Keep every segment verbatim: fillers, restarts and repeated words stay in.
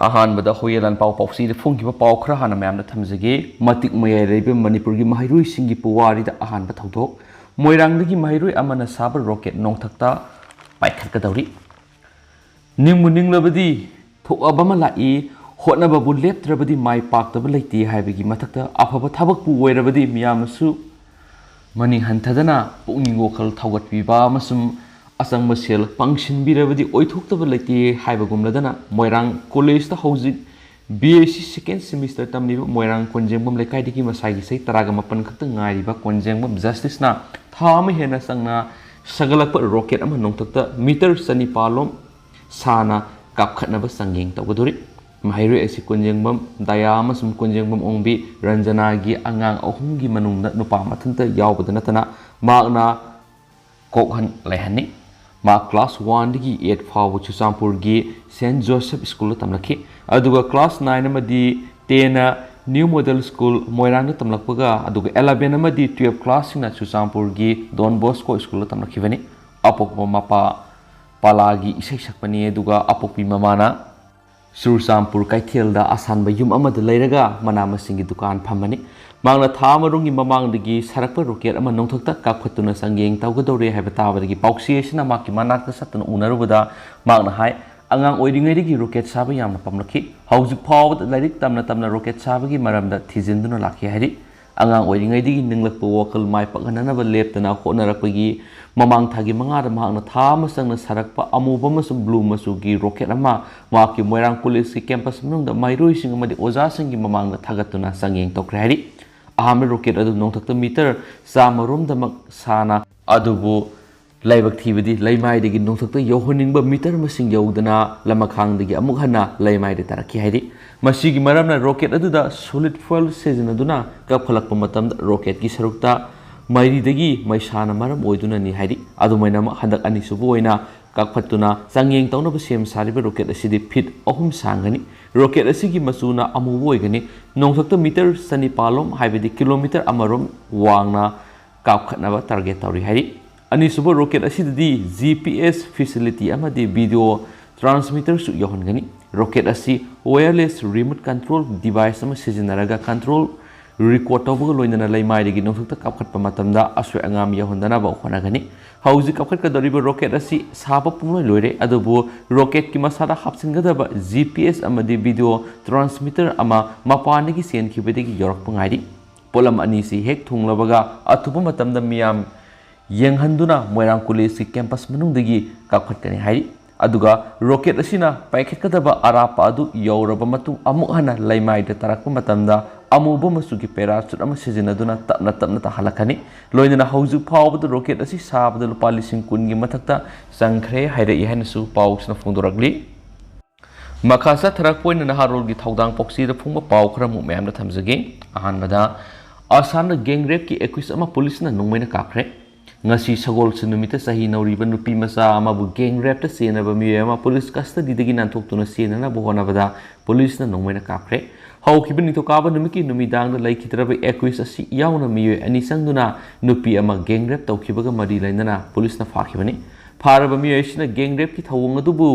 ꯑꯍꯥꯟꯕꯗ ꯍꯣꯌꯦ ꯂꯥꯟꯄꯥꯎ ꯄꯥꯎꯆꯦꯗ ꯐꯣꯡꯈꯤꯕ ꯄꯥꯎ ꯈꯔ ꯍꯥꯟꯅ ꯃꯌꯥꯝꯗ ꯊꯝꯖꯒꯦ꯫ ꯃꯇꯤꯛ ꯃꯌꯥꯏ ꯂꯩꯕ ꯃꯅꯤꯄꯨꯔꯒꯤ ꯃꯍꯩꯔꯣꯏꯁꯤꯡꯒꯤ ꯄꯨꯋꯥꯔꯤꯗ ꯑꯍꯥꯟꯕ ꯊꯧꯗꯣꯛ꯫ ꯃꯣꯏꯔꯥꯡꯗꯒꯤ ꯃꯍꯩꯔꯣꯏ ꯑꯃꯅ ꯁꯥꯕ ꯔꯣꯀꯦꯠ ꯅꯣꯡꯊꯛꯇ ꯄꯥꯏꯈꯠꯀꯗꯧꯔꯤ꯫ ꯅꯤꯡꯕꯨ ꯅꯤꯡꯂꯕꯗꯤ ꯊꯣꯛꯑꯕ ꯑꯃ ꯂꯥꯛꯏ, ꯍꯣꯠꯅꯕꯕꯨ ꯂꯦꯞꯇ꯭ꯔꯕꯗꯤ ꯃꯥꯏ ꯄꯥꯛꯇꯕ ꯂꯩꯇꯦ ꯍꯥꯏꯕꯒꯤ ꯃꯊꯛꯇ ꯑꯐꯕ ꯊꯕꯛꯄꯨ ꯑꯣꯏꯔꯕꯗꯤ ꯃꯤꯌꯥꯝꯅꯁꯨ ꯃꯅꯤꯡ ꯍꯟꯊꯗꯅ ꯄꯨꯛꯅꯤꯡ ꯋꯥꯈꯜ ꯊꯧꯒꯠꯄꯤꯕ ꯑꯃꯁꯨꯡ ꯑꯆꯪꯕ ꯁꯦꯜ ꯄꯪꯁꯤꯟꯕꯤꯔꯕꯗꯤ ꯑꯣꯏꯊꯣꯛꯇꯕ ꯂꯩꯇꯦ ꯍꯥꯏꯕꯒꯨꯝꯂꯗꯅ ꯃꯣꯏꯔꯥꯡ ꯀꯣꯂꯦꯖꯇ ꯍꯧꯖꯤꯛ B S C second semester ꯇꯝꯂꯤꯕ ꯃꯣꯏꯔꯥꯡ ꯀꯣꯟꯖꯦꯡꯕꯝ ꯂꯩꯀꯥꯏꯗꯒꯤ ꯃꯁꯥꯒꯤ ꯆꯍꯤ ꯇꯔꯥꯒ ꯃꯥꯄꯟ ꯈꯛꯇ ꯉꯥꯏꯔꯤꯕ ꯀꯣꯟꯖꯦꯡꯕꯝ ꯖꯁꯇꯤꯁꯅ ꯊꯥ ꯑꯃ ꯍꯦꯟꯅ ꯆꯪꯅ ꯁꯥꯒꯠꯂꯛꯄ ꯔꯣꯀꯦꯠ ꯑꯃ ꯅꯣꯡꯊꯛꯇ ꯃꯤꯇꯔ ꯆꯅꯤꯄꯥꯜ ꯂꯣꯝ ꯁꯥꯅ ꯀꯥꯞꯈꯠꯅꯕ ꯆꯥꯡꯌꯦꯡ ꯇꯧꯒꯗꯧꯔꯤ꯫ ꯃꯍꯩꯔꯣꯏ ꯑꯁꯤ ꯀꯣꯟꯖꯦꯡꯕꯝ ꯗꯌꯥ ꯑꯃꯁꯨꯡ ꯀꯣꯟꯖꯦꯡꯕꯝ ꯑꯣꯡꯕꯤ ꯔꯟꯖꯅꯥꯒꯤ ꯑꯉꯥꯡ ꯑꯍꯨꯝꯒꯤ ꯃꯅꯨꯡꯗ ꯅꯨꯄꯥ ꯃꯊꯟꯇ ꯌꯥꯎꯕꯗ ꯅꯠꯇꯅ ꯃꯍꯥꯛꯅ ꯀꯣꯛꯍꯟ ꯂꯩꯍꯟꯅꯤ꯫ ꯃꯍꯥꯛ class one ꯗꯒꯤ eight ꯐꯥꯎꯕ ꯆꯨꯔꯆꯥꯟꯄꯨꯔꯒꯤ Saint Joseph School ꯗ ꯇꯝꯂꯛꯈꯤ꯫ ꯑꯗꯨꯒ class nine ꯑꯃꯗꯤ ten ꯅ New Model School ꯃꯣꯏꯔꯥꯡꯗ ꯇꯝꯂꯛꯄꯒ, ꯑꯗꯨꯒ eleven ꯑꯃꯗꯤ twelve class ꯁꯤꯡꯅ ꯆꯨꯔꯆꯥꯟꯄꯨꯔꯒꯤ Don Bosco School ꯗ ꯇꯝꯂꯛꯈꯤꯕꯅꯤ꯫ ꯑꯄꯣꯛꯄ ꯃꯄꯥ ꯄꯥꯂꯥꯒꯤ ꯏꯁꯩ ꯁꯛꯄꯅꯤ, ꯑꯗꯨꯒ ꯑꯄꯣꯛꯄꯤ ꯃꯃꯥꯅ ꯆꯨꯔꯆꯥꯟꯄꯨꯔ ꯀꯩꯊꯦꯜꯗ ꯑꯁꯥꯟꯕ ꯌꯨꯝ ꯑꯃꯗ ꯂꯩꯔꯒ ꯃꯅꯥ ꯃꯁꯤꯡꯒꯤ ꯗꯨꯀꯥꯟ ꯐꯝꯕꯅꯤ꯫ ꯃꯍꯥꯛꯅ ꯊꯥ ꯑꯃꯔꯣꯝꯒꯤ ꯃꯃꯥꯡꯗꯒꯤ ꯁꯥꯔꯛꯄ ꯔꯣꯀꯦꯠ ꯑꯃ ꯅꯣꯡꯊꯛꯇ ꯀꯥꯞꯈꯠꯇꯨꯅ ꯆꯥꯡꯌꯦꯡ ꯇꯧꯒꯗꯧꯔꯦ ꯍꯥꯏꯕ ꯇꯥꯕꯗꯒꯤ ꯄꯥꯎꯆꯦ ꯑꯁꯤꯅ ꯃꯍꯥꯛꯀꯤ ꯃꯅꯥꯛꯇ ꯆꯠꯇꯨꯅ ꯎꯅꯔꯨꯕꯗ ꯃꯍꯥꯛꯅ ꯍꯥꯏ, ꯑꯉꯥꯡ ꯑꯣꯏꯔꯤꯉꯩꯗꯒꯤ ꯔꯣꯀꯦꯠ ꯁꯥꯕ ꯌꯥꯝꯅ ꯄꯥꯝꯂꯛꯈꯤ꯫ ꯍꯧꯖꯤꯛ ꯐꯥꯎꯕꯗ ꯂꯥꯏꯔꯤꯛ ꯇꯝꯅ ꯇꯝꯅ ꯔꯣꯀꯦꯠ ꯁꯥꯕꯒꯤ ꯃꯔꯝꯗ ꯊꯤꯖꯤꯟꯗꯨꯅ ꯂꯥꯛꯈꯤ ꯍꯥꯏꯔꯤ꯫ ꯑꯉꯥꯡ ꯑꯣꯏꯔꯤꯉꯩꯗꯒꯤ ꯅꯤꯡꯂꯛꯄ ꯋꯥꯈꯜ ꯃꯥꯏ ꯄꯥꯛꯍꯟꯅꯅꯕ ꯂꯦꯞꯇꯅ ꯍꯣꯠꯅꯔꯛꯄꯒꯤ ꯃꯃꯥꯡ ꯊꯥꯒꯤ ꯃꯉꯥꯗ ꯃꯍꯥꯛꯅ ꯊꯥ ꯑꯃ ꯆꯪꯅ ꯁꯥꯔꯛꯄ ꯑꯃꯨꯕ ꯑꯃꯁꯨꯡ blue ꯃꯆꯨꯒꯤ ꯔꯣꯀꯦꯠ ꯑꯃ ꯃꯍꯥꯛꯀꯤ ꯃꯣꯏꯔꯥꯡ ꯀꯣꯂꯦꯖꯀꯤ campus ꯃꯅꯨꯡꯗ ꯃꯍꯩꯔꯣꯏꯁꯤꯡ ꯑꯃꯗꯤ ꯑꯣꯖꯥꯁꯤꯡꯒꯤ ꯃꯃꯥꯡꯗ ꯊꯥꯒꯠꯇꯨꯅ ꯆꯥꯡꯌꯦꯡ ꯇꯧꯈ꯭ꯔꯦ ꯍꯥꯏꯔꯤ꯫ ꯑꯍꯥꯟꯕ ꯔꯣꯀꯦꯠ ꯑꯗꯨ ꯅꯣꯡꯊꯛꯇ ꯃꯤꯇꯔ ꯆꯥꯝꯃ ꯔꯣꯝꯗꯃꯛ ꯁꯥꯅ, ꯑꯗꯨꯕꯨ ꯂꯥꯏꯕꯛ ꯊꯤꯕꯗꯤ ꯂꯩꯃꯥꯏꯗꯒꯤ ꯅꯣꯡꯊꯛꯇ ꯌꯧꯍꯟꯅꯤꯡꯕ ꯃꯤꯇꯔ ꯃꯁꯤꯡ ꯌꯧꯗꯅ ꯂꯃꯈꯥꯡꯗꯒꯤ ꯑꯃꯨꯛ ꯍꯟꯅ ꯂꯩꯃꯥꯏꯗ ꯇꯥꯔꯛꯈꯤ ꯍꯥꯏꯔꯤ꯫ ꯃꯁꯤꯒꯤ ꯃꯔꯝꯅ ꯔꯣꯀꯦꯠ ꯑꯗꯨꯗ solid fuel ꯁꯤꯖꯤꯟꯅꯗꯨꯅ ꯀꯥꯞꯈꯠꯂꯛꯄ ꯃꯇꯝꯗ ꯔꯣꯀꯦꯠꯀꯤ ꯁꯔꯨꯛꯇ ꯃꯩꯔꯤꯗꯒꯤ ꯃꯩꯁꯥꯅ ꯃꯔꯝ ꯑꯣꯏꯗꯨꯅꯅꯤ ꯍꯥꯏꯔꯤ꯫ ꯑꯗꯨꯃꯥꯏꯅꯃꯛ ꯍꯟꯗꯛ ꯑꯅꯤꯁꯨꯕ ꯑꯣꯏꯅ ꯀꯥꯞꯈꯠꯇꯨꯅ ꯆꯥꯡꯌꯦꯡ ꯇꯧꯅꯕ ꯁꯦꯝ ꯁꯥꯔꯤꯕ ꯔꯣꯀꯦꯠ ꯑꯁꯤꯗꯤ ꯐꯤꯠ ꯑꯍꯨꯝ ꯁꯥꯡꯒꯅꯤ꯫ ꯔꯣꯀꯦꯠ ꯑꯁꯤꯒꯤ ꯃꯆꯨꯅ ꯑꯃꯨꯕ ꯑꯣꯏꯒꯅꯤ꯫ ꯅꯣꯡꯊꯛꯇ ꯃꯤꯇꯔ ꯆꯅꯤꯄꯥꯜ ꯂꯣꯝ, ꯍꯥꯏꯕꯗꯤ ꯀꯤꯂꯣꯃꯤꯇꯔ ꯑꯃꯔꯣꯝ ꯋꯥꯡꯅ ꯀꯥꯞꯈꯠꯅꯕ target ꯇꯧꯔꯤ ꯍꯥꯏꯔꯤ꯫ ꯑꯅꯤꯁꯨꯕ ꯔꯣꯀꯦꯠ ꯑꯁꯤꯗꯗꯤ G P S facility ꯑꯃꯗꯤ video transmitter ꯁꯨ ꯌꯧꯍꯟꯒꯅꯤ꯫ Rocket ꯑꯁꯤ wireless remote control device ꯑꯃ ꯁꯤꯖꯤꯟꯅꯔꯒ control record ꯇꯧꯕꯒ ꯂꯣꯏꯅꯅ ꯂꯩꯃꯥꯏꯗꯒꯤ ꯅꯣꯡꯊꯛꯇ ꯀꯥꯞꯈꯠꯄ ꯃꯇꯝꯗ ꯑꯁꯣꯏ ꯑꯉꯥꯝ ꯌꯥꯎꯍꯟꯗꯅꯕ ꯍꯣꯠꯅꯒꯅꯤ꯫ ꯍꯧꯖꯤꯛ ꯀꯥꯞꯈꯠꯀꯗꯧꯔꯤꯕ rocket ꯑꯁꯤ ꯁꯥꯕ ꯄꯨꯡꯂꯣꯏ ꯂꯣꯏꯔꯦ, ꯑꯗꯨꯕꯨ rocketꯀꯤ ꯃꯁꯥꯗ ꯍꯥꯞꯆꯤꯟꯒꯗꯕ G P S ꯑꯃꯗꯤ video transmitter ꯑꯃ ꯃꯄꯥꯟꯗꯒꯤ ꯆꯦꯟꯈꯤꯕꯗꯒꯤ ꯌꯧꯔꯛꯄ ꯉꯥꯏꯔꯤ꯫ ꯄꯣꯠꯂꯝ ꯑꯅꯤꯁꯤ ꯍꯦꯛ ꯊꯨꯡꯂꯕꯒ ꯑꯊꯨꯕ ꯃꯇꯝꯗ ꯃꯤꯌꯥꯝ ꯌꯦꯡꯍꯟꯗꯨꯅ ꯃꯣꯏꯔꯥꯡ ꯀꯣꯂꯦꯖꯀꯤ campus ꯃꯅꯨꯡꯗꯒꯤ ꯀꯥꯞꯈꯠꯀꯅꯤ ꯍꯥꯏꯔꯤ꯫ ꯑꯗꯨꯒ rocket ꯑꯁꯤꯅ ꯄꯥꯏꯈꯠꯀꯗꯕ ꯑꯔꯥꯞꯄ ꯑꯗꯨ ꯌꯧꯔꯕ ꯃꯇꯨꯡ ꯑꯃꯨꯛ ꯍꯟꯅ ꯂꯩꯃꯥꯏꯗ ꯇꯥꯔꯛꯄ ꯃꯇꯝꯗ ꯑꯃꯨꯕ ꯃꯆꯨꯒꯤ parachute ꯑꯃ ꯁꯤꯖꯤꯟꯅꯗꯨꯅ ꯇꯞꯅ ꯇꯞꯅ ꯇꯥꯍꯜꯂꯛꯀꯅꯤ꯫ ꯂꯣꯏꯅꯅ ꯍꯧꯖꯤꯛ ꯐꯥꯎꯕꯗ rocket ꯑꯁꯤ ꯁꯥꯕꯗ ꯂꯨꯄꯥ ꯂꯤꯁꯤꯡ ꯀꯨꯟꯒꯤ ꯃꯊꯛꯇ ꯆꯪꯈ꯭ꯔꯦ ꯍꯥꯏꯔꯛꯏ ꯍꯥꯏꯅꯁꯨ ꯄꯥꯎꯁꯤꯅ ꯐꯣꯡꯗꯣꯔꯛꯂꯤ꯫ ꯃꯈꯥ ꯆꯠꯊꯔꯛꯄ ꯑꯣꯏꯅ ꯅꯍꯥꯔꯣꯜꯒꯤ ꯊꯧꯗꯥꯡ ꯄꯥꯎꯆꯦꯗ ꯐꯣꯡꯕ ꯄꯥꯎ ꯈꯔꯃꯨꯛ ꯃꯌꯥꯝꯗ ꯊꯝꯖꯒꯦ꯫ ꯑꯍꯥꯟꯕꯗ, ꯑꯁꯥꯝꯗ gang rapeꯀꯤ accused ꯑꯃ ꯄꯨꯂꯤꯁꯅ ꯅꯣꯡꯃꯩꯅ ꯀꯥꯞꯈ꯭ꯔꯦ꯫ ꯉꯁꯤ ꯁꯒꯣꯜꯁꯦꯟ ꯅꯨꯃꯤꯠꯇ ꯆꯍꯤ ꯅꯧꯔꯤꯕ ꯅꯨꯄꯤ ꯃꯆꯥ ꯑꯃꯕꯨ gang rapeꯇ ꯆꯦꯟꯅꯕ ꯃꯤꯑꯣꯏ ꯑꯃ ꯄꯨꯂꯤꯁ custodyꯗꯒꯤ ꯅꯥꯟꯊꯣꯛꯇꯨꯅ ꯆꯦꯟꯅꯅꯕ ꯍꯣꯠꯅꯕꯗ ꯄꯨꯂꯤꯁꯅ ꯅꯣꯡꯃꯩꯅ ꯀꯥꯞꯈ꯭ꯔꯦ꯫ ꯍꯧꯈꯤꯕ ꯅꯤꯡꯊꯧꯀꯥꯕ ꯅꯨꯃꯤꯠꯀꯤ ꯅꯨꯃꯤꯗꯥꯡꯗ ꯂꯩꯈꯤꯗ꯭ꯔꯕ accused ꯑꯁꯤ ꯌꯥꯎꯅ ꯃꯤꯑꯣꯏ ꯑꯅꯤ ꯆꯪꯗꯨꯅ ꯅꯨꯄꯤ ꯑꯃ gang rape ꯇꯧꯈꯤꯕꯒ ꯃꯔꯤ ꯂꯩꯅꯅ ꯄꯨꯂꯤꯁꯅ ꯐꯥꯈꯤꯕꯅꯤ꯫ ꯐꯥꯔꯕ ꯃꯤꯑꯣꯏ ꯑꯁꯤꯅ gang rapeꯀꯤ ꯊꯧꯑꯣꯡ ꯑꯗꯨꯕꯨ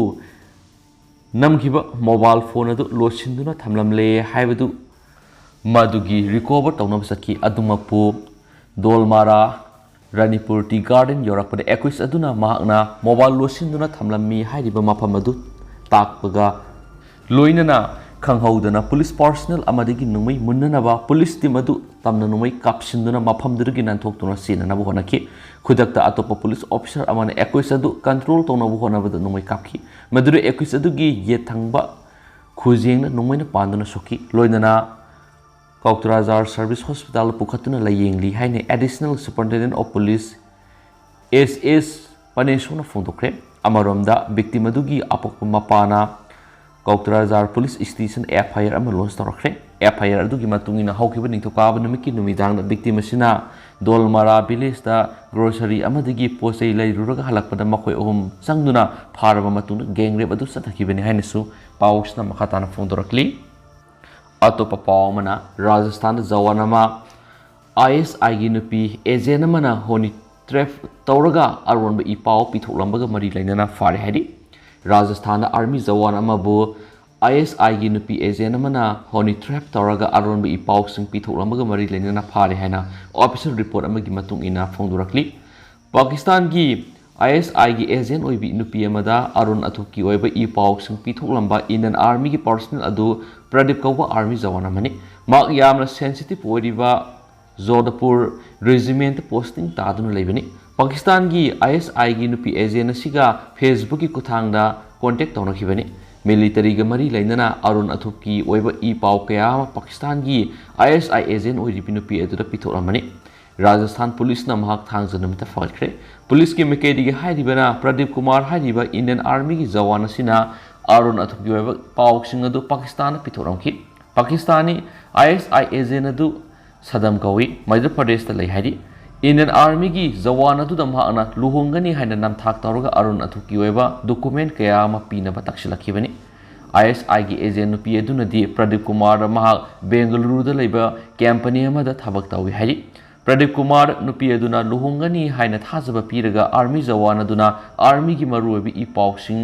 ꯅꯝꯈꯤꯕ mobile phone ꯑꯗꯨ ꯂꯣꯠꯁꯤꯟꯗꯨꯅ ꯊꯝꯂꯝꯂꯦ ꯍꯥꯏꯕꯗꯨ ꯃꯗꯨꯒꯤ recover ꯇꯧꯅꯕ ꯆꯠꯈꯤ꯫ ꯑꯗꯨꯃꯛꯄꯨ ꯗꯣꯜꯃꯥꯔꯥ ꯔꯥꯅꯤꯄꯨꯔ tea garden ꯌꯧꯔꯛꯄꯗ accused ꯑꯗꯨꯅ ꯃꯍꯥꯛꯅ mobile ꯂꯣꯠꯁꯤꯟꯗꯨꯅ ꯊꯝꯂꯝꯃꯤ ꯍꯥꯏꯔꯤꯕ ꯃꯐꯝ ꯑꯗꯨ ꯇꯥꯛꯄꯒ ꯂꯣꯏꯅꯅ ꯈꯪꯍꯧꯗꯅ police personnel ꯑꯃꯗꯒꯤ ꯅꯣꯡꯃꯩ ꯃꯨꯟꯅꯅꯕ police team ꯑꯗꯨ ꯇꯝꯅ ꯅꯣꯡꯃꯩ ꯀꯥꯞꯁꯤꯟꯗꯨꯅ ꯃꯐꯝꯗꯨꯗꯒꯤ ꯅꯥꯟꯊꯣꯛꯇꯨꯅ ꯆꯦꯟꯅꯅꯕ ꯍꯣꯠꯅꯈꯤ꯫ ꯈꯨꯗꯛꯇ ꯑꯇꯣꯞꯄ police officer ꯑꯃꯅ accused ꯑꯗꯨ control ꯇꯧꯅꯕ ꯍꯣꯠꯅꯕꯗ ꯅꯣꯡꯃꯩ ꯀꯥꯞꯈꯤ꯫ ꯃꯗꯨꯗ accused ꯑꯗꯨꯒꯤ ꯌꯦꯠ ꯊꯪꯕ ꯈꯨꯖꯦꯡꯅ ꯅꯣꯡꯃꯩꯅ ꯄꯥꯟꯗꯨꯅ ꯁꯣꯛꯈꯤ꯫ ꯂꯣꯏꯅꯅ ꯀꯧꯇ꯭ꯔꯥꯖꯥꯔ service hospitalꯗ ꯄꯨꯈꯠꯇꯨꯅ ꯂꯥꯌꯦꯡꯂꯤ ꯍꯥꯏꯅ Additional Superintendent of Police S S ꯄꯅꯦꯁꯣꯅ ꯐꯣꯡꯗꯣꯛꯈ꯭ꯔꯦ꯫ ꯑꯃꯔꯣꯝꯗ victim ꯑꯗꯨꯒꯤ ꯑꯄꯣꯛꯄ ꯃꯄꯥꯅ ꯀꯧꯇ꯭ꯔꯥꯖꯥꯔ police station F I R ꯑꯃ launch ꯇꯧꯔꯛꯈ꯭ꯔꯦ꯫ F I R ꯑꯗꯨꯒꯤ ꯃꯇꯨꯡ ꯏꯟꯅ ꯍꯧꯈꯤꯕ ꯅꯤꯡꯊꯧꯀꯥꯕ ꯅꯨꯃꯤꯠꯀꯤ ꯅꯨꯃꯤꯗꯥꯡꯗ victim ꯑꯁꯤꯅ ꯗꯣꯜꯃꯥꯔꯥ villageꯇ grocery ꯑꯃꯗꯒꯤ ꯄꯣꯠ ꯆꯩ ꯂꯩꯔꯨꯔꯒ ꯍꯜꯂꯛꯄꯗ ꯃꯈꯣꯏ ꯑꯍꯨꯝ ꯆꯪꯗꯨꯅ ꯐꯥꯔꯕ ꯃꯇꯨꯡꯗ gang rape ꯑꯗꯨ ꯆꯠꯊꯈꯤꯕꯅꯤ ꯍꯥꯏꯅꯁꯨ ꯄꯥꯎꯁꯤꯅ ꯃꯈꯥ ꯇꯥꯅ ꯐꯣꯡꯗꯣꯔꯛꯂꯤ꯫ ꯑꯇꯣꯞꯄ ꯄꯥꯎ ꯑꯃꯅ ꯔꯥꯖꯁꯊꯥꯟꯗ ꯖꯋꯥꯟ ꯑꯃ I S I ꯒꯤ ꯅꯨꯄꯤ agent ꯑꯃꯅ honey trap ꯇꯧꯔꯒ ꯑꯔꯣꯟꯕ ꯏ ꯄꯥꯎ ꯄꯤꯊꯣꯛꯂꯝꯕꯒ ꯃꯔꯤ ꯂꯩꯅꯅ ꯐꯥꯔꯦ ꯍꯥꯏꯔꯤ꯫ ꯔꯥꯖꯁꯊꯥꯟꯗ army ꯖꯋꯥꯟ ꯑꯃꯕꯨ ꯑꯥꯏ ꯑꯦꯁ ꯑꯥꯏꯒꯤ ꯅꯨꯄꯤ ꯑꯦꯖꯦꯟ ꯑꯃꯅ ꯍꯣꯅꯤ ꯇ꯭ꯔꯦꯞ ꯇꯧꯔꯒ ꯑꯔꯣꯟꯕ ꯏ ꯄꯥꯎꯁꯤꯡ ꯄꯤꯊꯣꯛꯂꯝꯕꯒ ꯃꯔꯤ ꯂꯩꯅꯅ ꯐꯥꯔꯦ ꯍꯥꯏꯅ ꯑꯣꯐꯤꯁꯤꯌꯦꯜ ꯔꯤꯄꯣꯔꯠ ꯑꯃꯒꯤ ꯃꯇꯨꯡ ꯏꯟꯅ ꯐꯣꯡꯗꯣꯔꯛꯂꯤ꯫ ꯄꯥꯀꯤꯁꯇꯥꯟꯒꯤ ꯑꯥꯏ ꯑꯦꯁ ꯑꯥꯏꯒꯤ ꯑꯦꯖꯦꯟ ꯑꯣꯏꯕꯤ ꯅꯨꯄꯤ ꯑꯃꯗ ꯑꯔꯣꯟ ꯑꯊꯨꯞꯀꯤ ꯑꯣꯏꯕ ꯏ ꯄꯥꯎꯁꯤꯡ ꯄꯤꯊꯣꯛꯂꯝꯕ ꯏꯟꯗꯤꯌꯟ ꯑꯥꯔꯃꯤꯒꯤ ꯄꯥꯔꯁꯣꯅꯦꯜ ꯑꯗꯨ ꯄ꯭ꯔꯗꯤꯞ ꯀꯧꯕ ꯑꯥꯔꯃꯤ ꯖꯋꯥꯟ ꯑꯃꯅꯤ꯫ ꯃꯍꯥꯛ ꯌꯥꯝꯅ ꯁꯦꯟꯁꯤꯇꯤꯚ ꯑꯣꯏꯔꯤꯕ ꯖꯣꯙꯄꯨꯔ ꯔꯦꯖꯤꯃꯦꯟꯇ ꯄꯣꯁꯇꯤꯡ ꯇꯥꯗꯨꯅ ꯂꯩꯕꯅꯤ꯫ ꯄꯥꯀꯤꯁꯇꯥꯟꯒꯤ ꯑꯥꯏ ꯑꯦꯁ ꯑꯥꯏꯒꯤ ꯅꯨꯄꯤ ꯑꯦꯖꯦꯟ ꯑꯁꯤꯒ ꯐꯦꯁꯕꯨꯛꯀꯤ ꯈꯨꯠꯊꯥꯡꯗ ꯀꯣꯟꯇꯦꯛ ꯇꯧꯅꯈꯤꯕꯅꯤ꯫ ꯃꯤꯂꯤꯇꯔꯤꯒ ꯃꯔꯤ ꯂꯩꯅꯅ ꯑꯔꯣꯟ ꯑꯊꯨꯞꯀꯤ ꯑꯣꯏꯕ ꯏ ꯄꯥꯎ ꯀꯌꯥ ꯑꯃ ꯄꯥꯀꯤꯁꯇꯥꯟꯒꯤ ꯑꯥꯏ ꯑꯦꯁ ꯑꯥꯏ ꯑꯦꯖꯦꯟ ꯑꯣꯏꯔꯤꯕꯤ ꯅꯨꯄꯤ ꯑꯗꯨꯗ ꯄꯤꯊꯣꯛꯂꯝꯕꯅꯤ꯫ ꯔꯥꯖꯁꯊꯥꯟ ꯄꯨꯂꯤꯁꯅ ꯃꯍꯥꯛ ꯊꯥꯡꯖ ꯅꯨꯃꯤꯠꯇ ꯐꯥꯒꯠꯈ꯭ꯔꯦ꯫ ꯄꯨꯂꯤꯁꯀꯤ ꯃꯥꯏꯀꯩꯗꯒꯤ ꯍꯥꯏꯔꯤꯕꯅ, ꯄ꯭ꯔꯗꯤꯞ ꯀꯨꯃꯥꯔ ꯍꯥꯏꯔꯤꯕ ꯏꯟꯗꯤꯌꯟ ꯑꯥꯔꯃꯤꯒꯤ ꯖꯋꯥꯟ ꯑꯁꯤꯅ ꯑꯔꯣꯟ ꯑꯊꯨꯞꯀꯤ ꯑꯣꯏꯕ ꯄꯥꯎꯁꯤꯡ ꯑꯗꯨ ꯄꯥꯀꯤꯁꯇꯥꯟꯗ ꯄꯤꯊꯣꯛꯂꯝꯈꯤ꯫ ꯄꯥꯀꯤꯁꯇꯥꯅꯤ ꯑꯥꯏ ꯑꯦꯁ ꯑꯥꯏ ꯑꯦꯖꯦꯟ ꯑꯗꯨ ꯁꯗꯝ ꯀꯧꯏ, ꯃꯙ꯭ꯌ ꯄ꯭ꯔꯗꯦꯁꯇ ꯂꯩ ꯍꯥꯏꯔꯤ꯫ ꯏꯟꯗꯤꯌꯟ ꯑꯥꯔꯃꯤꯒꯤ ꯖꯋꯥꯟ ꯑꯗꯨꯗ ꯃꯍꯥꯛꯅ ꯂꯨꯍꯣꯡꯒꯅꯤ ꯍꯥꯏꯅ ꯅꯝꯊꯥꯛ ꯇꯧꯔꯒ ꯑꯔꯣꯟ ꯑꯊꯨꯞꯀꯤ ꯑꯣꯏꯕ ꯗꯣꯀꯨꯃꯦꯟ ꯀꯌꯥ ꯑꯃ ꯄꯤꯅꯕ ꯇꯛꯁꯤꯜꯂꯛꯈꯤꯕꯅꯤ꯫ ꯑꯥꯏ ꯑꯦꯁ ꯑꯥꯏꯒꯤ ꯑꯦꯖꯦꯟ ꯅꯨꯄꯤ ꯑꯗꯨꯅꯗꯤ ꯄ꯭ꯔꯗꯤꯞ ꯀꯨꯃꯥꯔꯗ ꯃꯍꯥꯛ ꯕꯦꯡꯒꯂꯨꯔꯨꯗ ꯂꯩꯕ ꯀꯝꯄꯅꯤ ꯑꯃꯗ ꯊꯕꯛ ꯇꯧꯏ ꯍꯥꯏꯔꯤ꯫ ꯄ꯭ꯔꯗꯤꯞ ꯀꯨꯃꯥꯔ ꯅꯨꯄꯤ ꯑꯗꯨꯅ ꯂꯨꯍꯣꯡꯒꯅꯤ ꯍꯥꯏꯅ ꯊꯥꯖꯕ ꯄꯤꯔꯒ ꯑꯥꯔꯃꯤ ꯖꯋꯥꯟ ꯑꯗꯨꯅ ꯑꯥꯔꯃꯤꯒꯤ ꯃꯔꯨꯑꯣꯏꯕ ꯏ ꯄꯥꯎꯁꯤꯡ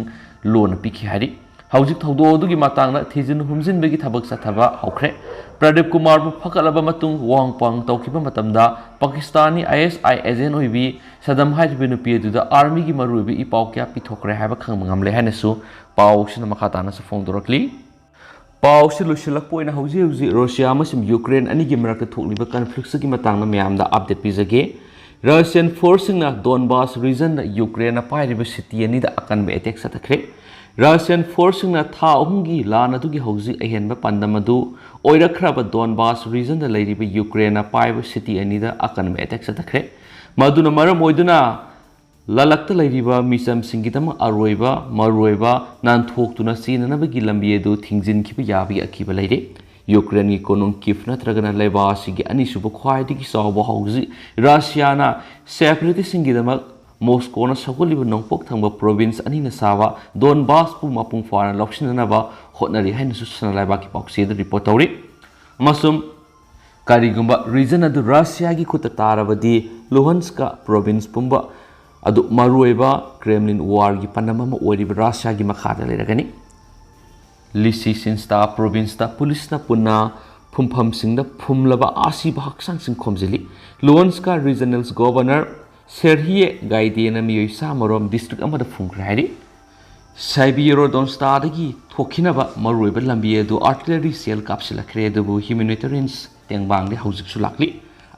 ꯂꯣꯟꯅ ꯄꯤꯈꯤ ꯍꯥꯏꯔꯤ꯫ ꯍꯧꯖꯤꯛ ꯊꯧꯗꯣꯛ ꯑꯗꯨꯒꯤ ꯃꯇꯥꯡꯗ ꯊꯤꯖꯤꯟ ꯍꯨꯝꯖꯤꯟꯕꯒꯤ ꯊꯕꯛ ꯆꯠꯊꯕ ꯍꯧꯈ꯭ꯔꯦ꯫ ꯄ꯭ꯔꯗꯤꯞ ꯀꯨꯃꯥꯔꯕꯨ ꯐꯒꯠꯂꯕ ꯃꯇꯨꯡ ꯋꯥꯍꯪ ꯄꯥꯎꯍꯪ ꯇꯧꯈꯤꯕ ꯃꯇꯝꯗ ꯄꯥꯀꯤꯁꯇꯥꯟꯒꯤ ꯑꯥꯏ ꯑꯦꯁ ꯑꯥꯏ ꯑꯦꯖꯦꯟ ꯑꯣꯏꯕꯤ ꯁꯗꯝ ꯍꯥꯏꯔꯤꯕ ꯅꯨꯄꯤ ꯑꯗꯨꯗ ꯑꯥꯔꯃꯤꯒꯤ ꯃꯔꯨꯑꯣꯏꯕ ꯏ ꯄꯥꯎ ꯀꯌꯥ ꯄꯤꯊꯣꯛꯈ꯭ꯔꯦ ꯍꯥꯏꯕ ꯈꯪꯕ ꯉꯝꯂꯦ ꯍꯥꯏꯅꯁꯨ ꯄꯥꯎꯁꯤꯅ ꯃꯈꯥ ꯇꯥꯅꯁꯨ ꯐꯣꯡꯗꯣꯔꯛꯂꯤ꯫ ꯄꯥꯎꯁꯤ ꯂꯣꯏꯁꯤꯜꯂꯛꯄ ꯑꯣꯏꯅ ꯍꯧꯖꯤꯛ ꯍꯧꯖꯤꯛ ꯔꯨꯁꯤꯌꯥ ꯑꯃꯁꯨꯡ ꯌꯨꯀ꯭ꯔꯦꯟ ꯑꯅꯤꯒꯤ ꯃꯔꯛꯇ ꯊꯣꯛꯂꯤꯕ ꯀꯟꯐ꯭ꯂꯤꯛꯁꯤꯒꯤ ꯃꯇꯥꯡꯗ ꯃꯌꯥꯝꯗ ꯑꯞꯗꯦꯠ ꯄꯤꯖꯒꯦ꯫ ꯔꯁꯤꯌꯟ ꯐꯣꯔꯁꯁꯤꯡꯅ ꯗꯣꯟꯕꯥꯁ ꯔꯤꯖꯟꯗ ꯌꯨꯀ꯭ꯔꯦꯟꯅ ꯄꯥꯏꯔꯤꯕ ꯁꯤꯇꯤ ꯑꯅꯤꯗ ꯑꯀꯟꯕ ꯑꯦꯇꯦꯛ ꯆꯠꯊꯈ꯭ꯔꯦ꯫ ꯔꯁꯤꯌꯟ ꯐꯣꯔꯁꯁꯤꯡꯅ ꯊꯥ ꯑꯍꯨꯝꯒꯤ ꯂꯥꯟ ꯑꯗꯨꯒꯤ ꯍꯧꯖꯤꯛ ꯑꯍꯦꯟꯕ ꯄꯥꯟꯗꯝ ꯑꯗꯨ ꯑꯣꯏꯔꯛꯈ꯭ꯔꯕ ꯗꯣꯟꯕꯥꯁ ꯔꯤꯖꯟꯗ ꯂꯩꯔꯤꯕ ꯌꯨꯀ꯭ꯔꯦꯟꯅ ꯄꯥꯏꯕ ꯁꯤꯇꯤ ꯑꯅꯤꯗ ꯑꯀꯟꯕ ꯑꯦꯇꯦꯛ ꯆꯠꯊꯈ꯭ꯔꯦ꯫ ꯃꯗꯨꯅ ꯃꯔꯝ ꯑꯣꯏꯗꯨꯅ ꯂꯂꯛꯇ ꯂꯩꯔꯤꯕ ꯃꯤꯆꯝꯁꯤꯡꯒꯤꯗꯃꯛ ꯑꯔꯣꯏꯕ ꯃꯔꯨꯑꯣꯏꯕ ꯅꯥꯟꯊꯣꯛꯇꯨꯅ ꯆꯦꯟꯅꯅꯕꯒꯤ ꯂꯝꯕꯤ ꯑꯗꯨ ꯊꯤꯡꯖꯤꯟꯈꯤꯕ ꯌꯥꯕꯒꯤ ꯑꯀꯤꯕ ꯂꯩꯔꯦ꯫ ꯌꯨꯀ꯭ꯔꯦꯟꯒꯤ ꯀꯣꯅꯨꯡ ꯀꯤꯐ ꯅꯠꯇ꯭ꯔꯒꯅ ꯂꯩꯕꯥꯛ ꯑꯁꯤꯒꯤ ꯑꯅꯤꯁꯨꯕ ꯈ꯭ꯋꯥꯏꯗꯒꯤ ꯆꯥꯎꯕ ꯍꯧꯖꯤꯛ ꯔꯁꯤꯌꯥꯅ ꯁꯦꯄꯔꯦꯇꯤꯁꯁꯤꯡꯒꯤꯗꯃꯛ ꯃꯣꯁꯀꯣꯅ ꯁꯧꯒꯠꯂꯤꯕ ꯅꯣꯡꯄꯣꯛ ꯊꯪꯕ ꯄ꯭ꯔꯣꯚꯤꯟꯁ ꯑꯅꯤꯅ ꯁꯥꯕ ꯗꯣꯟꯕꯥꯁꯄꯨ ꯃꯄꯨꯡ ꯐꯥꯅ ꯂꯧꯁꯤꯟꯅꯅꯕ ꯍꯣꯠꯅꯔꯤ ꯍꯥꯏꯅꯁꯨ ꯁꯅꯥ ꯂꯩꯕꯥꯛꯀꯤ ꯄꯥꯎꯆꯦꯗ ꯔꯤꯄꯣꯔꯠ ꯇꯧꯔꯤ꯫ ꯑꯃꯁꯨꯡ ꯀꯔꯤꯒꯨꯝꯕ ꯔꯤꯖꯟ ꯑꯗꯨ ꯔꯁꯤꯌꯥꯒꯤ ꯈꯨꯠꯇ ꯇꯥꯔꯕꯗꯤ ꯂꯨꯍꯟꯁꯀ ꯄ꯭ꯔꯣꯚꯤꯟꯁ ꯄꯨꯝꯕ ꯑꯗꯨ ꯃꯔꯨꯑꯣꯏꯕ ꯀ꯭ꯔꯦꯝꯂꯤꯟ ꯋꯥꯔꯒꯤ ꯄꯥꯟꯗꯝ ꯑꯃ ꯑꯣꯏꯔꯤꯕ ꯔꯁꯤꯌꯥꯒꯤ ꯃꯈꯥꯗ ꯂꯩꯔꯒꯅꯤ꯫ ꯂꯤꯁꯤꯆꯤꯟꯁꯇꯥ ꯄ꯭ꯔꯣꯚꯤꯟꯁꯇ ꯄꯨꯂꯤꯁꯅ ꯄꯨꯟꯅ ꯐꯨꯝꯐꯝꯁꯤꯡꯗ ꯐꯨꯝꯂꯕ ꯑꯁꯤꯕ ꯍꯛꯆꯥꯡꯁꯤꯡ ꯈꯣꯝꯖꯤꯜꯂꯤ꯫ ꯂꯨꯍꯥꯟꯁꯀ ꯔꯤꯖꯅꯦꯜ ꯒꯣꯚꯔꯅꯔ ꯁꯦꯔꯍꯤꯌꯦ ꯒꯥꯏꯗꯦꯅ ꯃꯤꯑꯣꯏ ꯆꯥꯝꯃꯔꯣꯝ ꯗꯤꯁꯇ꯭ꯔꯤꯛ ꯑꯃꯗ ꯐꯨꯝꯈ꯭ꯔꯦ ꯍꯥꯏꯔꯤ꯫ ꯁꯥꯏꯕꯤꯌꯦꯔꯣꯗꯣꯟꯁꯇꯥꯗꯒꯤ ꯊꯣꯛꯈꯤꯅꯕ ꯃꯔꯨꯑꯣꯏꯕ ꯂꯝꯕꯤ ꯑꯗꯨ ꯑꯥꯔꯇꯤꯂꯔꯤ ꯁꯦꯜ ꯀꯥꯞꯁꯤꯜꯂꯛꯈ꯭ꯔꯦ, ꯑꯗꯨꯕꯨ ꯍ꯭ꯌꯨꯃꯦꯅꯤꯇꯦꯔꯤꯌꯟꯁ ꯇꯦꯡꯕꯥꯡꯗꯤ ꯍꯧꯖꯤꯛꯁꯨ ꯂꯥꯛꯂꯤ꯫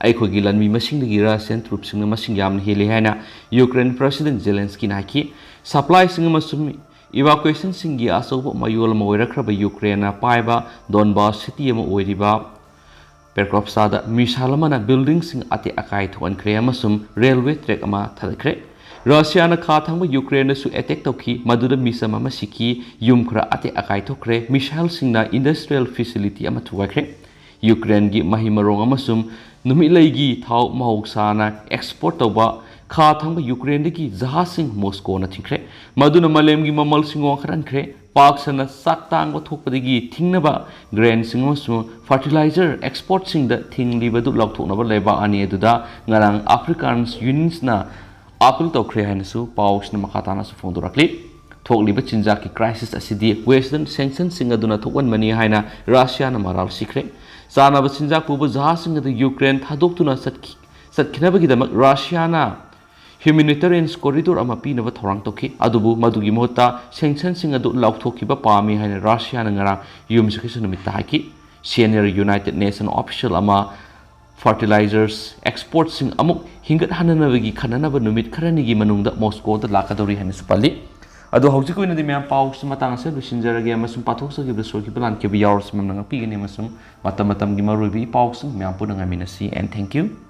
ꯑꯩꯈꯣꯏꯒꯤ ꯂꯥꯟꯃꯤ ꯃꯁꯤꯡꯗꯒꯤ ꯔꯁꯤꯌꯥꯟ ꯇ꯭ꯔꯨꯞꯁꯤꯡꯅ ꯃꯁꯤꯡ ꯌꯥꯝꯅ ꯍꯦꯜꯂꯤ ꯍꯥꯏꯅ ꯌꯨꯀ꯭ꯔꯦꯟ ꯄ꯭ꯔꯁꯤꯗꯦꯟ ꯖꯦꯂꯦꯟꯁꯀꯤꯅ ꯍꯥꯏꯈꯤ꯫ ꯁꯄ꯭ꯂꯥꯏꯁꯤꯡ ꯑꯃꯁꯨꯡ ꯏꯚꯥꯀꯨꯌꯦꯁꯟꯁꯤꯡꯒꯤ ꯑꯆꯧꯕ ꯃꯌꯣꯜ ꯑꯃ ꯑꯣꯏꯔꯛꯈ꯭ꯔꯕ ꯌꯨꯀ꯭ꯔꯦꯟꯅ ꯄꯥꯏꯕ ꯗꯣꯟꯕꯥꯁ ꯁꯤꯇꯤ ꯑꯃ ꯑꯣꯏꯔꯤꯕ ꯄꯦꯀ꯭ꯔꯣꯞꯁꯥꯗ ꯃꯤꯁꯥꯏꯜ ꯑꯃꯅ ꯕꯤꯜꯗꯤꯡꯁꯤꯡ ꯑꯇꯦꯛ ꯑꯀꯥꯏ ꯊꯣꯛꯍꯟꯈ꯭ꯔꯦ ꯑꯃꯁꯨꯡ ꯔꯦꯜꯋꯦ ꯇ꯭ꯔꯦꯛ ꯑꯃ ꯊꯥꯗꯠꯈ꯭ꯔꯦ꯫ ꯔꯁꯤꯌꯥꯅ ꯈꯥ ꯊꯪꯕ ꯌꯨꯀ꯭ꯔꯦꯟꯗꯁꯨ ꯑꯦꯇꯦꯛ ꯇꯧꯈꯤ, ꯃꯗꯨꯗ ꯃꯤꯆꯝ ꯑꯃ ꯁꯤꯈꯤ, ꯌꯨꯝ ꯈꯔ ꯑꯇꯦꯛ ꯑꯀꯥꯏ ꯊꯣꯛꯈ꯭ꯔꯦ꯫ ꯃꯤꯁꯥꯏꯜꯁꯤꯡꯅ ꯏꯟꯗꯁꯇ꯭ꯔꯤꯌꯦꯜ ꯐꯦꯁꯤꯂꯤꯇꯤ ꯑꯃ ꯊꯨꯒꯥꯏꯈ꯭ꯔꯦ꯫ ꯌꯨꯀ꯭ꯔꯦꯟꯒꯤ ꯃꯍꯩ ꯃꯔꯣꯡ ꯑꯃꯁꯨꯡ ꯅꯨꯃꯤꯠꯂꯩꯒꯤ ꯊꯥꯎ ꯃꯍꯧꯁꯥꯅ ꯑꯦꯛꯁꯄꯣꯔꯠ ꯇꯧꯕ ꯈꯥ ꯊꯪꯕ ꯌꯨꯀ꯭ꯔꯦꯟꯗꯒꯤ ꯖꯍꯥꯖꯁꯤꯡ ꯃꯣꯁꯀꯣꯅ ꯊꯤꯡꯈ꯭ꯔꯦ, ꯃꯗꯨꯅ ꯃꯥꯂꯦꯝꯒꯤ ꯃꯃꯜꯁꯤꯡ ꯋꯥꯡꯈꯠꯍꯟꯈ꯭ꯔꯦ꯫ ꯄꯥꯛ ꯁꯟꯅ ꯆꯥꯛ ꯇꯥꯡꯕ ꯊꯣꯛꯄꯗꯒꯤ ꯊꯤꯡꯅꯕ ꯒ꯭ꯔꯦꯟꯁꯤꯡ ꯑꯃꯁꯨꯡ ꯐꯔꯇꯤꯂꯥꯏꯖꯔ ꯑꯦꯛꯁꯄꯣꯔꯠꯁꯤꯡꯗ ꯊꯤꯡꯂꯤꯕꯗꯨ ꯂꯧꯊꯣꯛꯅꯕ ꯂꯩꯕꯥꯛ ꯑꯅꯤ ꯑꯗꯨꯗ ꯉꯔꯥꯡ ꯑꯐ꯭ꯔꯤꯀꯥꯟꯁ ꯌꯨꯅꯤꯌꯟꯁꯅ ꯑꯥꯄꯤꯜ ꯇꯧꯈ꯭ꯔꯦ ꯍꯥꯏꯅꯁꯨ ꯄꯥꯎꯁꯤꯅ ꯃꯈꯥ ꯇꯥꯅꯁꯨ ꯐꯣꯡꯗꯣꯔꯛꯂꯤ꯫ ꯊꯣꯛꯂꯤꯕ ꯆꯤꯟꯖꯥꯛꯀꯤ ꯀ꯭ꯔꯥꯏꯁꯤꯁ ꯑꯁꯤꯗꯤ ꯋꯦꯁꯇꯔꯟ ꯁꯦꯡꯁꯟꯁꯤꯡ ꯑꯗꯨꯅ ꯊꯣꯛꯍꯟꯕꯅꯤ ꯍꯥꯏꯅ ꯔꯁꯤꯌꯥꯅ ꯃꯔꯥꯜ ꯁꯤꯈ꯭ꯔꯦ꯫ ꯆꯥꯅꯕ ꯆꯤꯟꯖꯥꯛ ꯄꯨꯕ ꯖꯍꯥꯖꯁꯤꯡ ꯑꯗꯨ ꯌꯨꯀ꯭ꯔꯦꯟ ꯊꯥꯗꯣꯛꯇꯨꯅ ꯆꯠꯈꯤ-, ꯆꯠꯈꯤꯅꯕꯒꯤꯗꯃꯛ ꯔꯁꯤꯌꯥꯅ ꯍ꯭ꯌꯨꯃꯦꯅꯤꯇꯦꯔꯤꯌꯟ ꯀꯣꯔꯤꯗꯣꯔ ꯑꯃ ꯄꯤꯅꯕ ꯊꯧꯔꯥꯡ ꯇꯧꯈꯤ, ꯑꯗꯨꯕꯨ ꯃꯗꯨꯒꯤ ꯃꯍꯨꯠꯇ ꯁꯦꯡꯁꯟꯁꯤꯡ ꯑꯗꯨ ꯂꯥꯎꯊꯣꯛꯈꯤꯕ ꯄꯥꯝꯃꯤ ꯍꯥꯏꯅ ꯔꯁꯤꯌꯥꯅ ꯉꯔꯥꯡ ꯌꯨꯝꯁꯀꯩꯁ ꯅꯨꯃꯤꯠꯇ ꯍꯥꯏꯈꯤ꯫ ꯁꯦꯅꯤꯌꯔ ꯌꯨꯅꯥꯏꯇꯦꯗ ꯅꯦꯁꯟ ꯑꯣꯐꯤꯁꯤꯌꯦꯜ ꯑꯃ ꯐꯔꯇꯤꯂꯥꯏꯖꯔꯁ ꯑꯦꯛꯁꯄꯣꯔꯠꯁꯤꯡ ꯑꯃꯨꯛ ꯍꯤꯡꯒꯠꯍꯟꯅꯅꯕꯒꯤ ꯈꯟꯅꯅꯕ ꯅꯨꯃꯤꯠ ꯈꯔꯅꯤꯒꯤ ꯃꯅꯨꯡꯗ ꯃꯣꯁꯀꯣꯗ ꯂꯥꯛꯀꯗꯧꯔꯤ ꯍꯥꯏꯅꯁꯨ ꯄꯜꯂꯤ꯫ ꯑꯗꯣ ꯍꯧꯖꯤꯛꯀꯤ ꯑꯣꯏꯅꯗꯤ ꯃꯌꯥꯝ ꯄꯥꯎꯁꯤ ꯃꯇꯥꯡ ꯑꯁꯤꯗ ꯂꯣꯏꯁꯤꯟꯖꯔꯒꯦ, ꯑꯃꯁꯨꯡ ꯄꯥꯊꯣꯛꯆꯈꯤꯕꯗ ꯁꯣꯏꯈꯤꯕ ꯂꯥꯟꯈꯤꯕ ꯌꯥꯎꯔꯁꯨ ꯃꯌꯥꯝꯅ ꯉꯥꯛꯄꯤꯒꯅꯤ, ꯑꯃꯁꯨꯡ ꯃꯇꯝ ꯃꯇꯝꯒꯤ ꯃꯔꯨꯑꯣꯏꯕ ꯏ ꯄꯥꯎꯁꯤꯡ ꯃꯌꯥꯝ ꯄꯨꯟꯅ ꯉꯥꯏꯃꯤꯟꯅꯁꯤ꯫ And thank you꯫